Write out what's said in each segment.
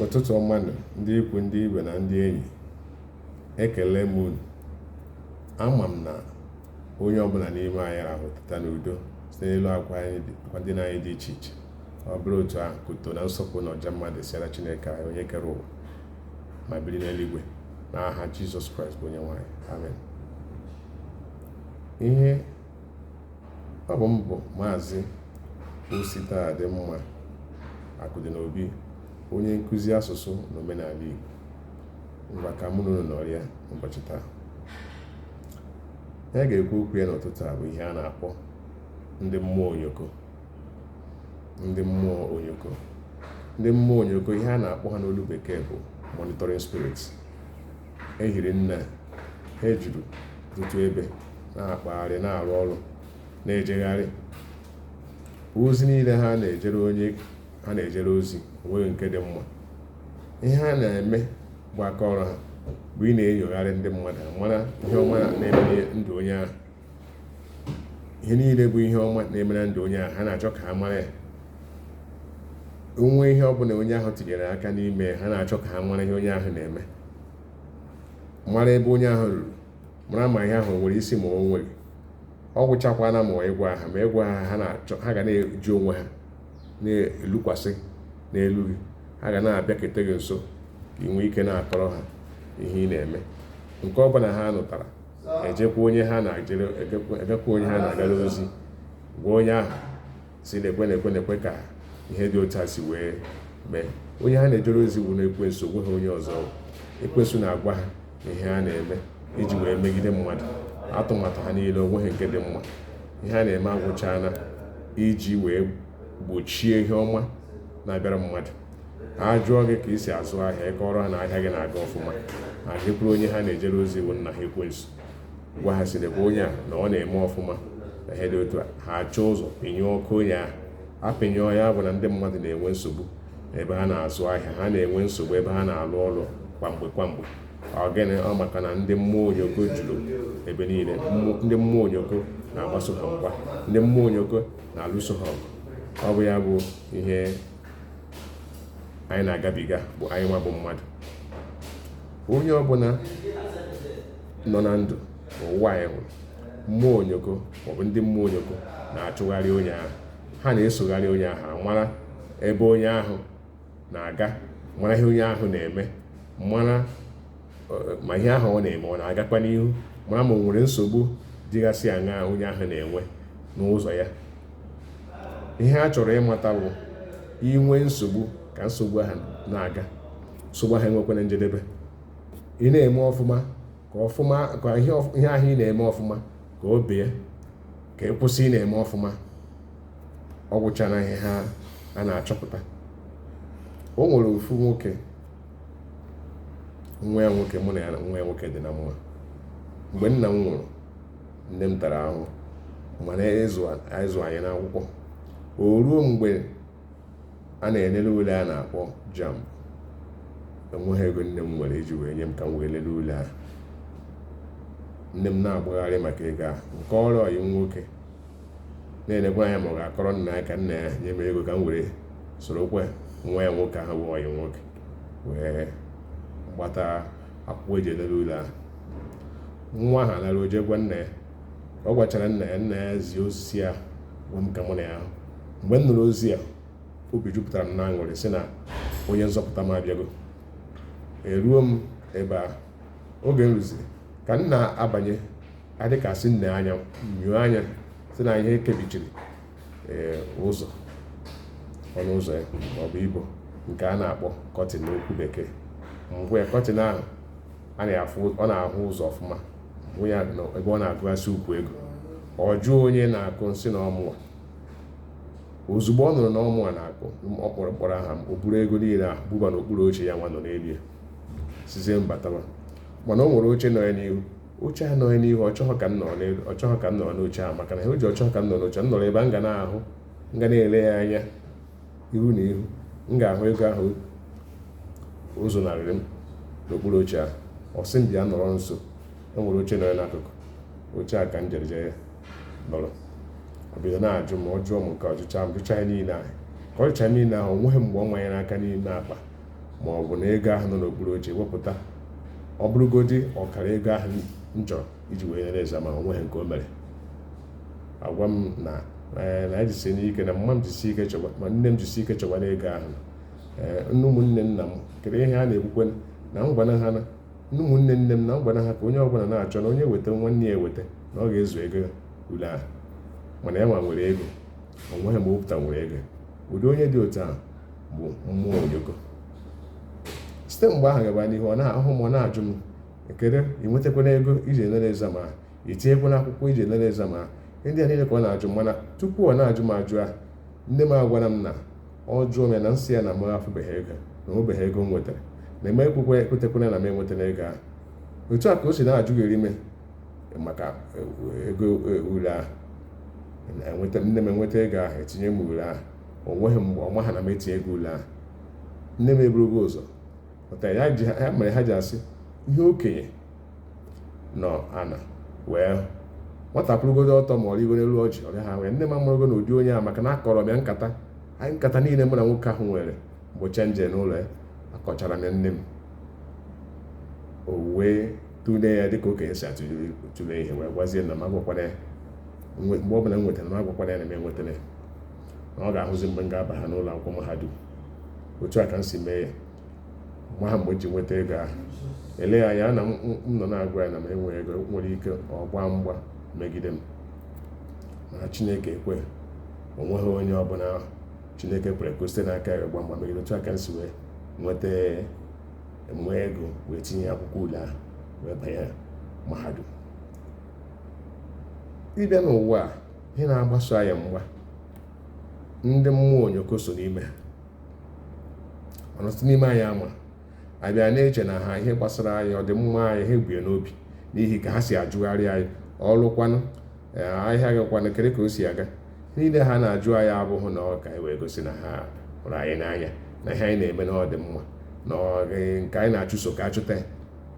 Ụtụtụ ọma nụ, ndị ikwu, ndị ibe na ndị enyi. Ekele m unu. Ama m na onye ọbụla n'ime anyị rahụ teta n'udo site n'elu akwa ndina anyị dị iche iche. Ọ bụrụ otu ahụ, ka uto na nsọpụrụ na ọja mma dịsịara Chineke anyị, onye kere ụwa ma biri n'eluigwe, n'aha Jizọs Kraịst bụ onye nwe anyị. Amen. Ihe ọ bụ m bụ Maazị Ositadịmma Akụdịnobi, onye nkụzi asụsụ na omenala Igbo. Ngwa, ka mụ na unu nọrịa ụbọchị taa. Ihe a ga-ekwu okwu ya n'ụtụtụ a bụ ihe a na-akpọ ndị mmụọ onyoko. Ndị mmụọ onyoko. Ndị mmụọ onyoko, ihe a na-akpọ ha n'olu Bekee bụ monitoring spirits. Ehiri nne, ha ejuru ọtụtụ ebe na-akpagharị, na-arụ ọrụ, na-ejegharị. Ozi niile ha na-ejere onye ha na-ejere ozi, onweghị nke dị mma. Ihe ha na-eme bụ aka ọrụ ha bụ ị na-enyogharị ndị mmadụ, mara ihe ọma na-eme ndụ onye ahụ. Ihe niile bụ ihe ọma na-eme na ndụ onye ahụ, ha na-achọ ka ha mara ya. Onwe ihe ọbụla onye ahụ tinyere aka n'ime, ha na-achọ ka ha mara ihe onye ahụ na-eme, mara ebe onye ahụ ruru, mara ma ihe ahụ nwere isi ma o nweghị. Ọ gwụchakwana ma ịgwa ha, ma ịgwa ha, ha na-achọ, ha ga na-eji onwe ha na-elukwasị n'elu gị. Ha ga na-abịakete gị nso ka ị nwee ike na-akọrọ ha ihe ị na-eme. Nke ọ bụla ha nụtara, ejekwa onye ha na-ejere, egekwa onye ha na-agara ozi, gwa onye ahụ si na-ekwe na-ekwe na-ekwe ka ihe dị otu a si wee mee. Onye ha na-ejere ozi bụ na ekwensu, onweghị onye ọzọ. Ekwensu na-agwa ha ihe ha na-eme iji wee megide mmadụ. Atụmatụ ha niile, onweghị nke dị mma. Ihe ha na-eme agwụchana iji wee gbochie ihe ọma na-abịara mmadụ. Ha jụọ gị ka ị si azụ ahịa, ịkọrọ ha na ahịa gị na-aga ọfụma, ha jekwuru onye ha na-ejere ozi bụ nna ha ekwensu, gwa ha si lekwa onye a na ọ na-eme ọfụma na ihe dị otu a. Ha achọ ụzọ pịnyụọ ọkụ onye ahụ. Apịnyụọ ya bụ na ndị mmadụ na-enwe nsogbu ebe ha na-azụ ahịa, ha na-enwe nsogbu ebe ha na-alụ ọrụ kwamgbe kwamgbe. Ọ gịnị? Ọ maka na ndị mmụọ onyoko juru ebe niile. Ndị mmụọ onyoko na-agbaso ha mgba, ndị mmụọ onyoko na-alụso ha ọgụ. Ọ bụ ya bụ ihe anyị na-agabiga, bụ anyị nwa bụ mmadụ. Onye ọbụla nọ na ndụ n'ụwa anyị hụrụ mmụọ onyoko maọbụ ndị mmụọ onyoko na-achụgharị onye ahụ. Ha na-esogharị onye ahụ, mara ebe onye ahụ na-aga, mara ihe onye ahụ na-eme, mara ma ihe ahụ ọ na-eme ọ na-agakwa n'ihu, mara ma o nwere nsogbu dịgasị aṅaa onye ahụ na-enwe n'ụzọ ya. Ihe ha chọrọ ịmata bụ inwe nsogbu, ka nsogbu ahụ na-aga, nsogbu ahụ enwekwana njedebe. Ị na-eme ọfụma, ka ọfụma, ka ihe ahụ ị na-eme ọfụma ka o bee, ka ị kwụsị ị na-eme ọfụma. Ọ gwụchara ihe ha a na-achọpụta. O nwere ofu nwoke, nwa ya nwoke, mụ na ya na nwa ya nwoke dị na mma. Mgbe nna m nwụrụ, nne m tara ahụhụ mana ịzụ anyị n'akwụkwọ. O ruo mgbe a na-elele ule a na-akpọ JAMB, enweghị ego nne m nwere iji wee nye m ka m wee lele ule ahụ. Nne m na-agbagharị maka ego ahụ nke ọrụ ọyị m nwoke, na-enekwa anya ma ọ ga-akọrọ nna ya ka nna ya nye m ego ka m were sorokwa nwa ya nwoke ahụ bụ ọyị nwoke wee gbata akwụkwọ eji elele ule ahụ. Nwa ahụ alara, o jee gwa nna ya. Ọ gwachara nna ya, nna ya zie ozi ya gwa m ka mụ na ya hụ. Mgbe m nụrụ ozi ya, obi jupụtara m n'aṅụrị, sị na onye nzọpụta m abịago. Eruo m ebe ahụ, oge m rụziri ka m na-abanye, adịkasị nne anya nyụọ anya, sị na ihe kebichiri ee ụzọ, ọnụ ụzọ ya, maọbụ ibo nke a na-akpọ curtain n'okwu Bekee. Mgbe ya curtain ahụ a na-afụ, ọ na-ahụ ụzọ ọfụma. Hụ ya ebe ọ na-agụgasị ukwu ego. Ọ jụọ onye na-akụ, nsị na ọmụwa. Ozugbo ọ nụrụ na ọmụwa na-akụ, ọ kpọrọ mkpọrọ aha m. O buru ego niile ahụ buba n'okpuru oche ya nwa nọ n'elu ya, sizie mbatawa. Mana o nwere oche nọ ya n'ihu. Oche a nọ ya n'ihu, ọ chọghọ ka m nọrọ n'elu, ọ chọghọ ka m nọrọ n'oche ahụ, maka na o ji ọ chọghọ ka m nọrọ n'oche m nọrọ ebe m ga na-ahụ, m ga na-ele ya anya ihu na ihu, m ga-ahụ ego ahụ o zonarịrị m n'okpuru oche ahụ. Ọ sị m bịa nọrọ nso, e nwere oche nọ ya n'akụkụ oche a, ka m jere jee nọrọ. Ọ bido na-ajụ m. Ọ jụọ m nke ọjụcha m jụcha ya niile ahụ. Ka ọ jụcha niile ahụ, o nweghị mgbe ọ manyere aka n'ime akpa. Ma ọ bụ na ego ahụ nọ n'okpuru oche, wepụta ọ bụrụgodị ọkara ego ahụ m chọrọ iji wee nere exam ahụ. Onweghị nke o mere. Agwa m na na jisie n'ike, na mma m jisie ike chọba, ma nne m jisie ike chọba n'ego ahụ. Ee, nne, ụmụnne nna m, kedu ihe a na-ekwukwe na m gwana ha, na nne, ụmụnne nne m, na m gwana ha ka onye ọbụla na-achọ, na onye weta, nwanne ya eweta, na ọ ga-ezu ego ule ahụ. Mana ya nwa nwere ego, o nweghị mgbe o wepụta nwere ego. Ụdị onye dị otu ahụ bụ mmụọ onyoko. Site mgbe ahụ gaba n'ihu, ọ na-ahụ m, ọ na-ajụ m, kedu ị nwetakwana ego iji enere exam ahụ, i tinyekwana akwụkwọ iji enere exam ahụ? Ndị a niile ka ọ na-ajụ. Mana tupu ọ na-ajụ m ajụ ahụ, nne m agwara m na ọ jụọ m ya, na nsị ya na m afụbeghị ego, na onwebeghị ego m nwetara, na eme ekwekwe ekwetekwana na m enwetara ego ahụ. Otu a ka o si na-ajụgheri ime maka ego ule ahụ. Enweta nne m enweta ego ahụ, etinye m ule ahụ. O nweghị mgbe ọ maha na m etinye ego ule ahụ. Nne m eburugo ụzọ pụta ya ji ya mere ha ji asị ihe okenye nọ ana wee nwata kwụrụgodo ọtọ ma ọ rigo n'elu ọjị ọrịa ha wee. Nne m amụrụgo na ụdị onye a, maka na akọrọ m ya nkata anyị, nkata niile mụ na nwoke ahụ nwere mgbe nje n'ụlọ ya. Akọchara m ya nne m, o wee tụlee ya dịka okenye si atụle ihe, wee gwazie na m agwakwana ya mgbe ọ bụla m nwetara, m agwakwana ya na m enwetara ya, na ọ ga-ahụzi mgbe m ga-aba ha n'ụlọ akwụkwọ mahadum. Otu a ka m si mee ya mgbe ha, mgbe m ji nweta ego ahụ. Eleghị anya na m nọ na-agwa ya na m enweghị ego, nwere ike ọ gbaa mgba megide m. Mana Chineke ekwe, onweghị onye ọbụla Chineke kwere ka o site n'aka ya gba mgba megide. Otu a ka m si wee nweta, nwee ego, wee tinye akwụkwọ ule ahụ, wee banye mahadum. Ịbịa n'ụwa a, ihe na-agbaso anyị mgba, ndị mmụọ onyoko so n'ime ha. Mana ọtụtụ n'ime anyị ama abịa na-eche na ha ihe gbasara anyị, ọdịmma anyị, ha ebue n'obi, n'ihi ka ha si ajụgharị anyị ọlụkwanụ, ahịa gị kwanụ, kedu ka o si aga. Niile ha na-ajụ anyị abụghị na ọ ka anyị wee gosi na ha hụrụ anyị n'anya, na ihe anyị na-eme na ọ dị mma, na nke anyị na-achụso ka achụta ya.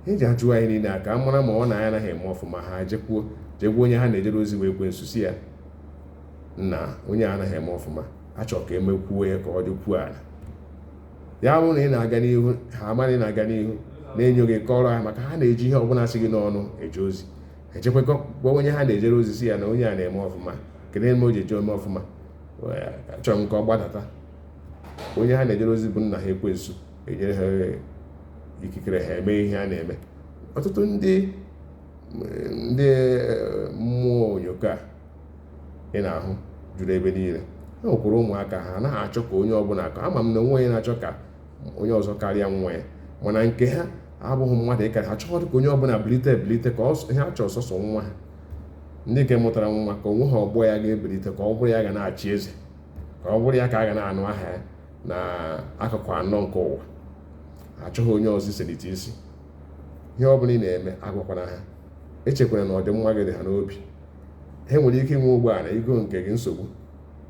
Eji ajụ anyị niile a ka a mara ma ọ na anyị anaghị eme ọfụma. Ha jekwuo jegwa onye ha na-ejere ozi, wee kwe nsu si ya na onye a anaghị eme ọfụma, achọ ka emekwuo ya ka ọ dịkwuo ala. Ya bụrụ na ị na-aga n'ihu, ha ama na ị na-aga n'ihu, na-enyo gị kọrọ ha, maka ha na-eji ihe ọbụla sị gị n'ọnụ eje ozi. Echekwa gwa onye ha na-ejere ozi si ya na onye a na-eme ọfụma, kedu eme o ji eje eme ọfụma, achọrọ m ka ọ gbadata. Onye ha na-ejere ozi bụ nna ha ekwensu, enyere ha ikikere ha eme ihe ha na-eme. Ọtụtụ ndị mmụọ onyoko a ị na-ahụ juru ebe niile. Ha nwekwara ụmụaka, ha anaghị achọ ka onye ọbụla ka ama m na onwe onye na-achọ ka onye ọzọ karịa nwa ya, mana nke ha abụghị mmadụ ịkarị ha chọrọ ka onye ọbụla bilite ebilite, ka ihe ha chọrọ sọsọ nwa ha, ndị nke mụtara nwa, ka onwe ha ọgbọ ya ga-ebilite, ka ọ bụrụ ya ga na-achị eze, ka ọ bụrụ ya ka a ga na-anụ aha ya na akụkụ anọ nke ụwa. Achọghị onye ọzọ iselite isi. Ihe ọ bụla ị na-eme, agwakwana ha. Echekwara na ọdịmma gị dị ha n'obi. Ha nwere ike inwe ụgbọala igo nke gị nsogbu,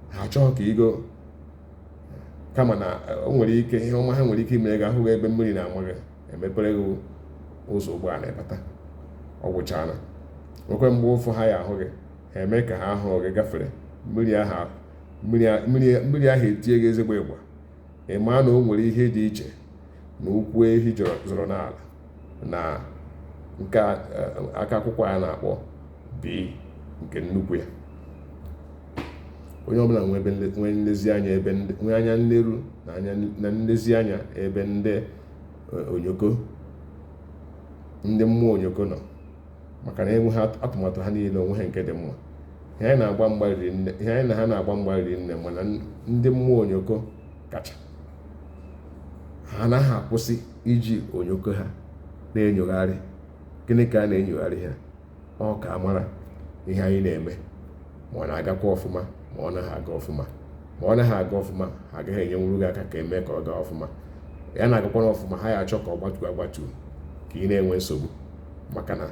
ha achọghị ka igo, kama na o nwere ike ihe ọma ha nwere ike ime gị, ahụ gị ebe mmiri na-ama gị, emepere gị ụzọ ụgbọala ịbata, ọ gwụchana. Nwekwe mgbe ụfụ ha ya ahụ gị, ha eme ka ha ahụ gị gafere mmiri ahụ, mmiri ahụ etie gị ezigbo ịgba. Ị maa na o nwere ihe dị iche na ụkwụ ehi zọrọ n'ala na nke aka akwụkwọ a na-akpọ bi nke nnukwu ya. Onye ọbụla nwee nlezianya ebe nwee anya nleru na anya na nlezianya ebe ndị onyoko, ndị mmụọ onyoko nọ, maka na enwe ha atụmatụ ha niile, onwe ha nke dị mma. Ihe anyị na-agba mgba riri nne, ihe anyị na ha na-agba mgba riri nne. Mana ndị mmụọ onyoko kacha, ha anaghị akwụsị iji onyoko ha na-enyogharị. Gịnị ka a na-enyogharị ha? Ọ ka mara ihe anyị na-eme, ma ọ na-agakwa ọfụma, ma ọ naghị aga ọfụma. Ma ọ naghị aga ọfụma, ha agaghị enyenwuru gị aka ka eme ka ọ gaa ọfụma. Ya na-agakwana ọfụma, ha ya achọ ka ọ gbatuo agbatuo, ka ị na-enwe nsogbu, maka na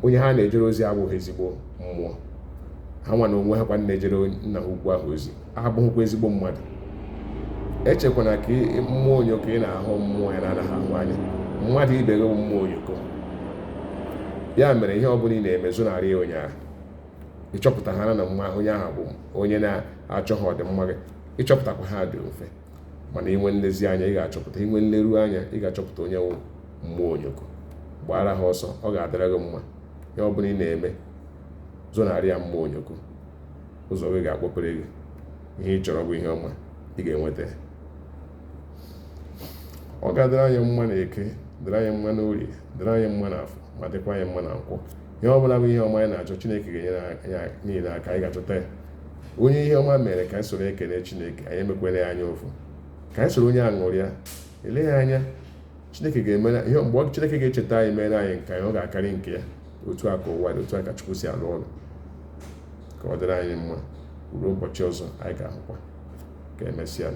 onye ha na-ejere ozi abụghị ezigbo mmụọ. Ha nwa na onwe ha kwa na-ejere nna ha ukwu ahụ ozi abụghịkwa ezigbo mmadụ. Echekwana ka mmụọ onyoko ị na-ahụ, mmụọ ya na-anaghị ahụ anya, mmadụ ibe gị bụ mmụọ onyoko. Ya mere, ihe ọbụla ị na-eme, zụnarị ya onye ahụ. Ịchọpụta ha na nwa onye ahụ bụ onye na-achọghị ọdịmma gị, ịchọpụtakwa ha dị mfe. Mana inwe nlezianya, ị ga-achọpụta. Inwe nleru anya, ị ga-achọpụta onye wụ mmụọ onyoko. Gbara ha ọsọ, ọ ga-adịrị gị mma. Ihe ọ bụla ị na-eme, zonarị ya mmụọ onyoko. Ụzọ gị ga-akpọpere gị. Ihe ị chọrọ bụ ihe ọma, ị ga-enweta ya. Ọ ga-adịrị anyị mma na Eke, dịrị anyị mma na Orie, dịrị anyị mma na Afọ, ma dịkwa anyị mma na Nkwọ. Ihe ọ bụla bụ ihe ọma anyị na-achọ, Chineke ga-enyere anyị niile aka, anyị ga-achọta ya. Onye ihe ọma mere, ka anyị soro ekele Chineke. Anyị emekwere ya anya ụfụ, ka anyị soro onye aṅụrịa. Eleghị anya, Chineke ga-emere ihe. Mgbe Chineke ga-echeta anyị, mere anyị nke anyị, ọ ga-akarị nke ya. Otu a ka ụwa dị, otu a ka Chukwu si alụ ọrụ. Ka ọ dịrị anyị mma ruo ụbọchị ọzọ anyị ga-ahụkwa. Ka emesịa.